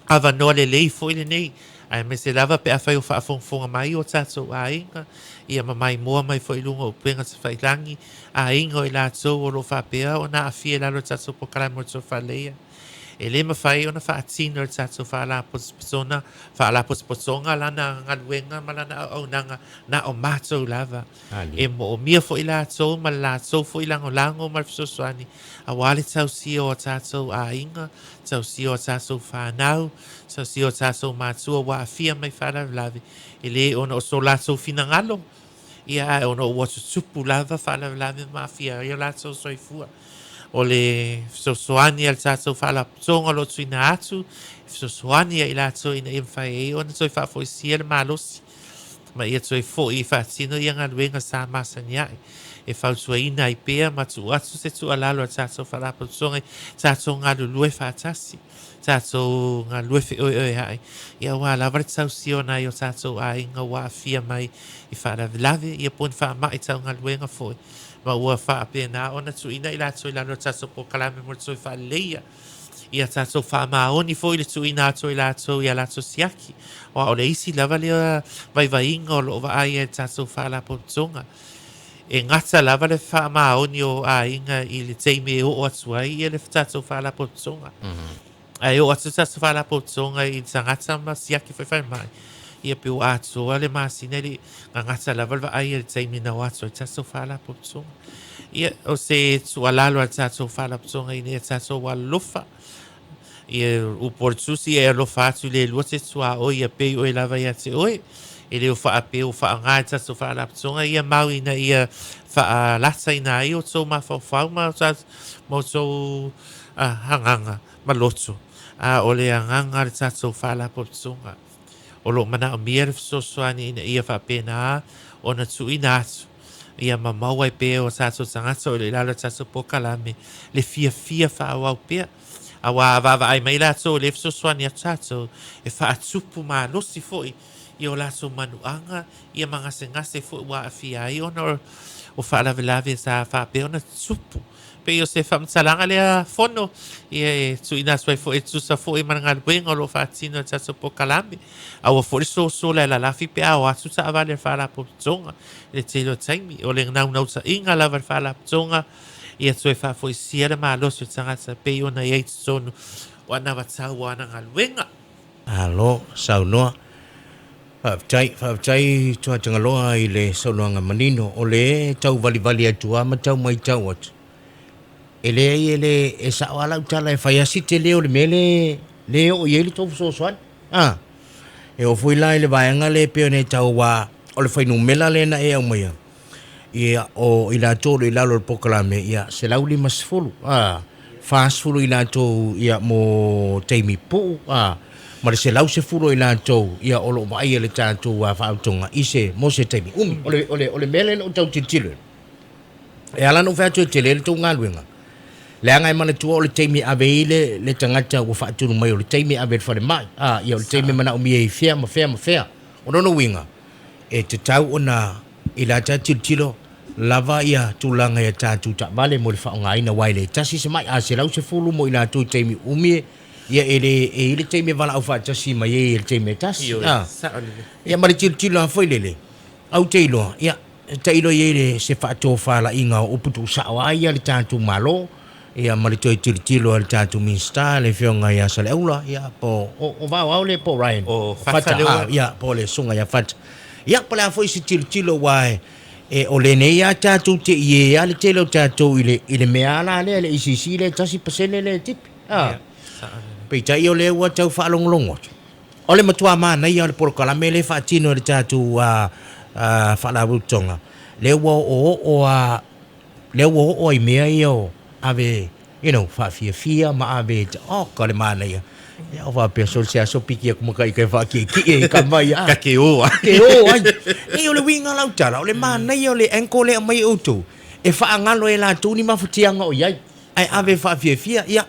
[SPEAKER 1] avanoa lelei foi lenei, aemaise lava pe afai o faafogafoga mai o tatou aiga, ia ma maimoa mai foi i luga o upega tafailagi, aiga o i latou o lo o faapea ona aafia i lalo o le tatou polokalame o le Toe Faaleleia. E le mafai ona faatino e le tatou Faalapotopotoga, Faalapotopotoga lana galuega ma lana auaunaga na o matou lava. E moomia foi latou ma le latou foi lagolago ma le fesoasoani aua le tausia o a tatou aiga, tausia o a tatou fanau, tausia o a tatou matua ua aafia mai faalavelave, e le ona o so latou finagalo, ia ae ona ua tutupu lava faalavelave ma aafia ai o latou soifua. O le fesoasoani a le tatou Faalapotopotoga o lo o tuuina atu, e fesoasoani ia i latou ina ia mafai ai ona toe faafoisia le malosi. Ma ia toe foʻi e faatino ia galuega sa masani aʻe e fautuaina ai pea ma tuu atu se tuualalo a tatou Faalapotopotoga i tatou galulue faatasi, tatou galulue feoeoeaʻi, ia aua lava le tausia o nai o tatou aiga ua aafia mai i faalavelave, ia po o ni faamai tau galuega foi, ma ua faapena ona tuuina i latou i lalo o le tatou polokalame mo le toe faaleleia. Ia tatou faamaoni foi i le tuuina atu o i latou i a latou siaki, aua o le isi lava lea vaivaiga o lo o vaaia e le tatou Faalapotopotoga. E gata lava le faamaoni o aiga i le taimi e oo atu ai ia le tatou Faalapotopotoga. Ae oo atu le tatou Faalapotopotoga i le tagata ma siaki foi falemai, ia pe ua atoa le masina e le i gagata lava le vaai i le taimi na o atu ai le tatou Faalapotopotoga. Ia, o se tuualalo a le tatou Faalapotopotoga ina ia tatou alofa, ia upu o le Tusi, e alofa atu i le lua te tuaoi ia pei oe lava ia te oe. E le o faapea ua faaaoga e le tatou Faalapotopotoga ia mau ina ia faalataina ai outou mafaufau ma outou agaga ma loto, a o le agaga o le tatou Faalapotopotoga o lo o manaomia le fesoasoani ina ia faapena ona tuuina atu ia ma maua ai pea e o tatou tagata o lo o i lalo o le tatou polokalame le fiafia faaauau pea. Aua a vaavaai mai latou o lea e fesoasoani atu tatou e faatupu malosi foi i o latou manuaga ia ma gasegase foi ua aafia ai ona o faalavelave sa faapea ona tutupu. Pei o se faamatalaga lea Fono ia e tuuina atu ai foi e tusa foi ma le galuega o lo o faatino e le tatou polokalame. Aua foi le soso le alalafi pe a o atu taavale a le Faalapotopotoga i le tele o taimi. O le naunautaiga lava i le Faalapotopotoga ia toe faafoisia le malosi o le tagata pei ona i ai i totonu o anavatau o ana galuega.
[SPEAKER 2] Malo saunoa. Faafetai, faafetai Tuatagaloa i le saunoaga manino. O le tau valivali atu lava ma tau maitau atu, e leai e le, e sao lava lau tala e fai lava si tele o le mea le, le oo i ai le tou fesoasoani. A, e oo foi la i le vaega lea e pei ona e tau aua o le fuainumera lea na e aumaia, Ia, o i latou o lo o i lalo o le polokalame, ia, 150, a, 40 i latou, ia, mo taimi puu, a, ma le 110 o i latou, ia, o lo o vaaia le tatou faautoga i se, mo se taimi umi. O le, o le, o le mea lea na ou tau tilotilo ai, e ala ona ou fai atu e tele le tou galuega, leaga e manatua o le taimi e ave ai le, le tagata ua faatonu mai, o le taimi e ave i le falemai, a, ia, o le taimi e manaomia ai fea ma fea ma fea. O lona uiga, e tatau ona i la ta tilotilo lava ia tulaga i a tatou taavale mo le faaaogaina aua e le tasi se mai, a 110 mo i latou i taimi umi ia e le e i ai le taimi e valaau faatasi mai ai i le taimi e tasi.
[SPEAKER 1] Ioe,
[SPEAKER 2] A.
[SPEAKER 1] sao lelei.
[SPEAKER 2] Ia ma le tilotilo lava foi lele, au te iloa, ia, tailo i ai le se faatofalaiga o upu tuusao lava ia a le tatou Malo, ia ma le toe tilotilo a le tatou Minisita le Afioga ia Saleaula, ia po o o Vaoao lea po o Ryan?
[SPEAKER 1] O
[SPEAKER 2] O Fata,
[SPEAKER 1] Fata lea
[SPEAKER 2] a,
[SPEAKER 1] ua.
[SPEAKER 2] ia, po o le Susuga ia Fata. Ia, po o le a foi se tilotilo aua e, e o lenei lava tatou te i e lava le tele o tatou i le, i le mea lava la lea, le ACC lea e 1% lea e tipi, a.
[SPEAKER 1] Ia, sao lelei.
[SPEAKER 2] Peitai o lea ua tau faalogologo atu, o le matua manaia o le polokalame lea e faatino e le tatou Faalapotopotoga, lea ua oooo lava lea ua oo ai mea ia o ave you know, faafiafia ma ave oka le manaia. Ia o faapea sole se aso piki atu ma ka ika e faakiekie i ka mai a.
[SPEAKER 1] Ka ke o ai.
[SPEAKER 2] Ke o ai. Nei o le uiga lau tala, o le manaia o le ankle lea e aumai e outou, e faagalo e latou ni mafatiaga o i ai, ae ave e faafiafia, ia,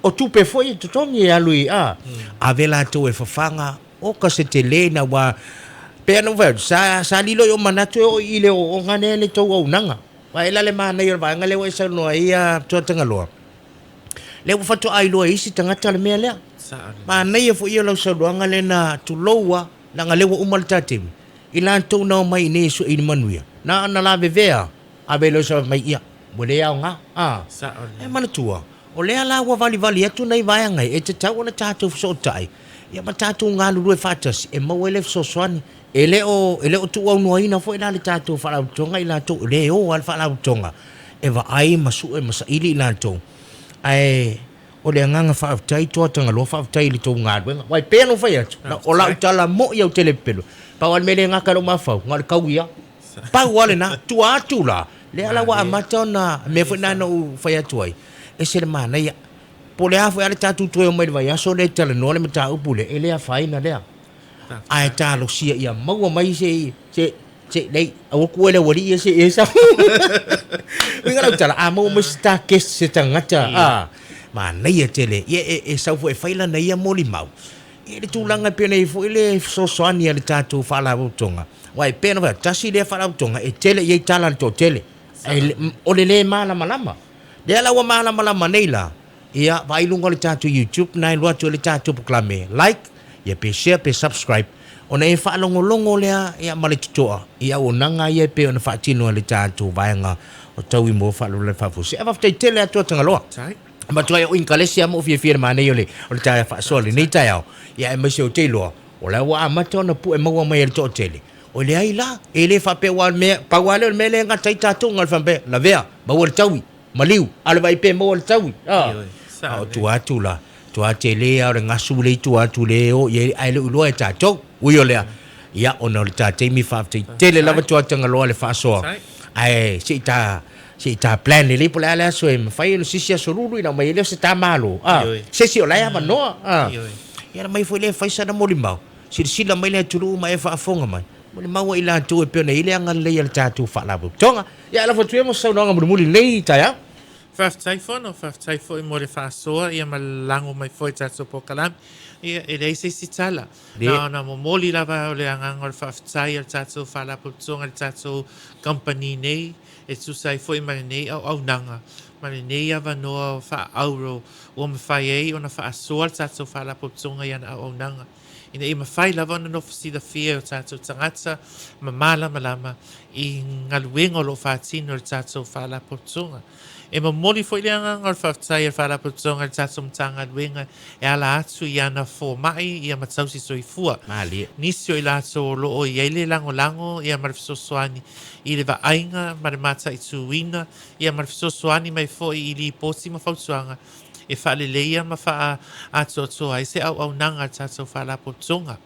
[SPEAKER 2] o tupe foi e totogi e alu i, a, ave latou e fafaga, Oka se tele ina ua pei ona ou fai atu, sa, sa lilo i ou manatu e oo i le ooooga lea le tou auaunaga. Aua e la le manaia o le vaega lea ua e saunoa ai ia Tuatagaloa, lea ua faatoa iloa e isi tagata le mea lea. Manaia foi ia o lau saunoaga lea na tulou lava, leaga lea ua uma le ta taimi, i latou na omai i inei e sue i le manuia, na ona lavevea lava, ave loa sau mai, ia, ua le aoga, a. E manatua, o lea la ua valivali atu nai vaega ia, e tatau ona tatou fesootai, ia ma tatou galulue faatasi e maua ai le fesoasoani. E le o, e le o tuuaunoaina foi la le tatou Faalapotopotoga i latou, o lea e o lava le Faalapotopotoga e vaai ma sue ma saili i latou. Ae o le agaga faafetai Toa Tagaloa, faafetai i le tou galuega. Aua e pei ona ou fai atu, o lau tala moi au tele pepelo, pau lava le mea lea e gata i lou mafaufau, na o le taui lava. Pau lava lena, tua atu la, lea la ua amata ona, mea foi lena na ou fai atu ai, ese le manaia. Po o le a foi lava le tatou toe omai i le vaiaso lea e talanoa le mataupu lea, e le afaina lea. Ae talosia ia maua mai se se se lei aua ku le aualii ia se e sau. Uiga lau tala a maua mai se ta guest se tagata a manaia tele ia e e sau foi e fai lana ia molimau i le tulaga e pei ona i ai foi le fesoasoani a le tatou faalapotopotoga aua e pei ona fai atu tasi lea faalapotopotoga e tele i ai tala a le toatele ae o le le malamalama. Lea la ua malamalama nei la Ia, vaai i luga o le tatou YouTube na e alu atu ai le tatou polokalame, like, ia pe share pe subscribe, ona e faalogologo lea ia ma le totoa i auaunaga ia e pei ona faatino e le tatou vaega o Taui mo Faalavelave Faafuasei. Ae faafetai tele atu a Tagaloa. Matuai o Inkalesi lava ma ou fiafia i le manaia o le o le taea faasoa i lenei taeao, ia aemaise ou te iloa o la ua amata ona pue maua mai e le toatele. Oi leai la, e le faapea aua o le mea, pau lava lea o le mea lea e gata ai tatou na o le faapea, lavea, maua le taui. Maliu, a o le vai pe maua le taui, a.
[SPEAKER 1] Ioe,
[SPEAKER 2] A o tua atu la, tua tele lava o le gasu lea i tua atu lea e o i ai ae le o iloa e tatou. Ui o lea, ia ona o le ta taimi faafetai tele lava tua Tagaloa le faasoa, ae se i ta, se i ta plan lelei po o le a le aso e mafai ona se isi aso lulu ina aumai ai lea o se ta malo, a. Se isi o la e avanoa, a. Ia ona aumai foi lea e fai sana molimau, silasila mai le atunuu ma e faafofoga mai, molimau ai latou e pei ona i ai le agalelei a le tatou Faalapotopotoga. Ia, lafo atu ia mo se saunoaga mulimuli i lenei taeao.
[SPEAKER 1] Faafetai Fono, faafetai foi mo le faasoa ia ma le lago mai foi i tatou polokalame. Ia, e leai se isi tala. Na ona momoli lava o le agaga o le faafetai a le tatou Faalapotopotoga i le tatou kamupani nei e tusa ai foi ma lenei auaunaga ma lenei avanoa faa-auro ua mafai ai ona faasoa le tatou Faalapotopotoga i ana auaunaga. Ina ia mafai lava ona nofo silafia e o tatou tagata ma malamalama i galuega o lo o faatino e le tatou Faalapotopotoga. E momoli foi le agaga o le faafetai a le Faalapotopotoga i le tatou Matagaluega e ala atu i ana fomai ia ma tausi soifua.
[SPEAKER 2] Malie.
[SPEAKER 1] Nisi o i latou o lo o i ai le lagolago ia ma le fesoasoani i le vaaiga ma le mataituina ia ma le fesoasoani mai foi i lipoti ma fautuaga e faaleleia ma faaatoatoa ai se auaunaga a le tatou Faalapotopotoga.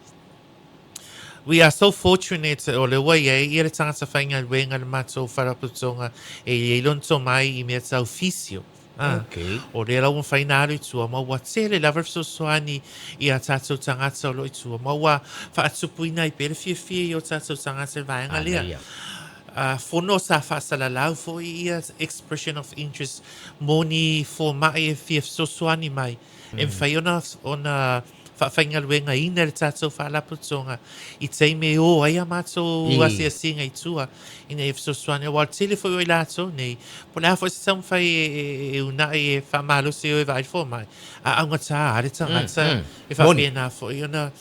[SPEAKER 1] We are so fortunate o lea ua i ai ia le tagata faigaluega i le matou Faalapotopotoga e i ai lona tomai i mea tau physio. Ah,
[SPEAKER 2] Okay.
[SPEAKER 1] O lea la ua mafai ona alu i tua ma ua tele lava le fesoasoani i a tatou tagata o lo o i tua ma ua faatupuina ai pea le fiafia i o tatou tagata i le vaega lea.
[SPEAKER 2] Manaia.
[SPEAKER 1] Fono sa faasalalau foi ia expression of interest mo ni fomai e fia fesoasoani mai e mafai ona ona faafaigaluegaina e le tatou Faalapotopotoga i taimi e o ai a matou asiasiga i tua ina ia fesoasoani aua o le tele foi o i latou nei po o le a foi se taumafai e uunai e faamalosi e o e vaai le fomai a augata lava le tagata e faapena foi ona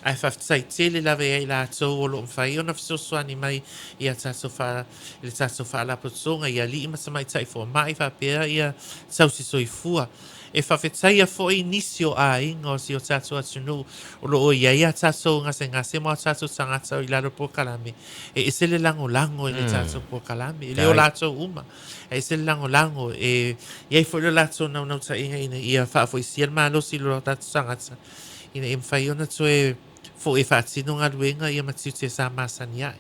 [SPEAKER 1] Ae faafetai tele lava ia i latou o lo o mafai ona fesoasoani mai i a tatou faa, i le tatou Faalapotopotoga, i alii ma tamaitai fomai faapea ia tausi soifua. E faafetaia foi nisi o aiga o si o tatou atunuu o lo o i ai a tatou gasegase ma o tatou tagata o i lalo o le polokalame. E ese le lagolago i le tatou polokalame, e le o latou uma, ae ese le lagolago. E i ai foi lo latou naunautaiga ina ia faafoisia le malosi i lo tatou tagata ina ia mafai ona toe foi e faatino galuega ia ma tiute sa masani ai.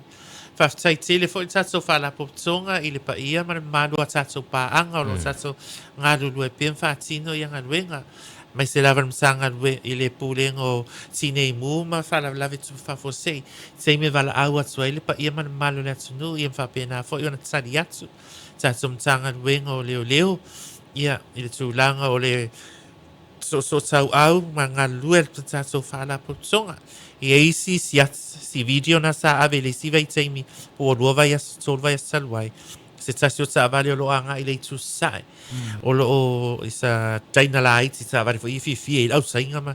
[SPEAKER 1] Faafetai tele foi le tatou Faalapotopotoga i le paia ma le mamalu o a tatou paaga o lo o tatou galulue pea ma faatino ia galuega, aemaise lava le Matagaluega i le Pulega o Tinei Mu ma Faalavelave Tupu Faafuasei, taimi e valaau atu ai le paia ma le mamalu o le atunuu ia ma faapena foi ona tali atu tatou Matagaluega o Leoleo ia i le tulaga o le Soosootaua ma galulue le tatou Faalapotopotoga. E i ai isi si video na sa ave i le isi vaitaimi po ua lua vaiaso tolu vaiaso talu ai, se tasi o taavale o lo o agai i le itu sasae. O lo o i sa taina laiti taavale foi ia fiafia i le ausaiga ma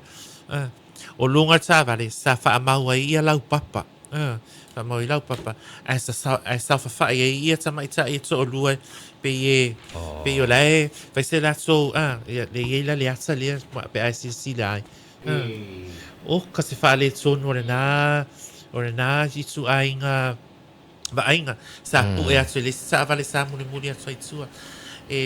[SPEAKER 1] o luga o le taavale sa faamau ai ia laupapa. Faamau i laupapa ae ae saofafai ai ia tamaitai e toalua pei e pei o la e fai se latou ia le i ai la le ata lea pe a e silasila ai. Oka se faaletonu o lena o lena ituaiga vaaiga sa pue atu e le isi taavale sa mulimuli atu ai i tua. E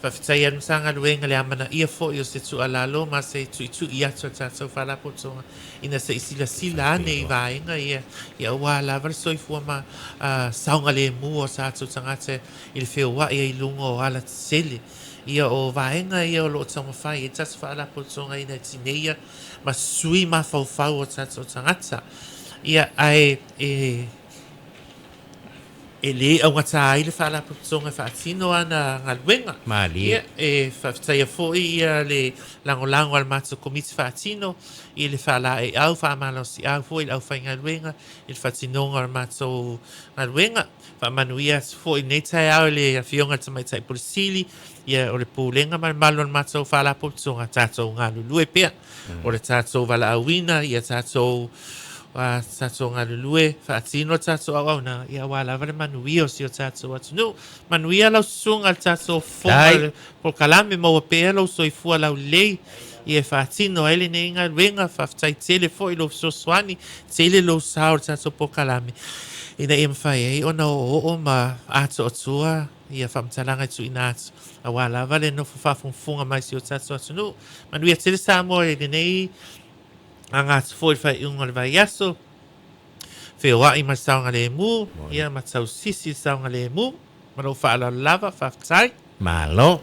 [SPEAKER 1] faafetai ai le Matagaluega i le amanaia foi o se tuualalo ma se tuitui atu a le tatou Faalapotopotoga ina se i silasila ane i vaega ia, ia aua lava le soifua ma saogalemu o tatou tagata i le feoai ai i luga o alatetele. Ia, o vaega ia o lo o taumafai ai tatou faalapotopotoga ina ia tineia ma sui mafaufau o tatou tagata. Ia, ae e e lē augata ai le Faalapotopotoga e faatino ana galuega.
[SPEAKER 2] Malie.
[SPEAKER 1] Ia, e faafetaia foi ia le lagolago a le matou Komiti Faatino i le faalaeiau, faamalosiau foi i le aufaigaluega i le faatinoga o le matou galuega. Faamanuia atu foi i lenei taeao i le Afioga i le Tamaitai Pule Sili, ia, o le Pulega ma le mamalu o le matou Faalapotopotoga, tatou galulue pea. O le tatou valaauina, ia tatou tatou galulue, faatino le tatou auaunaga, ia aua lava le manuia o si o tatou atunuu. Manuia lau susuga i le tatou fofoga o le polokalame, maua pea lou soifua laulelei ia e faatino ai lenei galuega. Faafetai tele foi i lou fesoasoani, tele lou sao i le tatou polokalame ina ia mafai ai ona oooo ma atoatoa ia faamatalaga e tuuina atu aua lava le nofo faafogafoga mai si o tatou atunuu. Manuia tele Samoa i lenei aga atu foi i le faaiuga o le vaiaso. Feoai ma le saogalemu, ia ma tausisi i le saogalemu. Ma lou faaaloalo lava, faafetai.
[SPEAKER 2] Malo.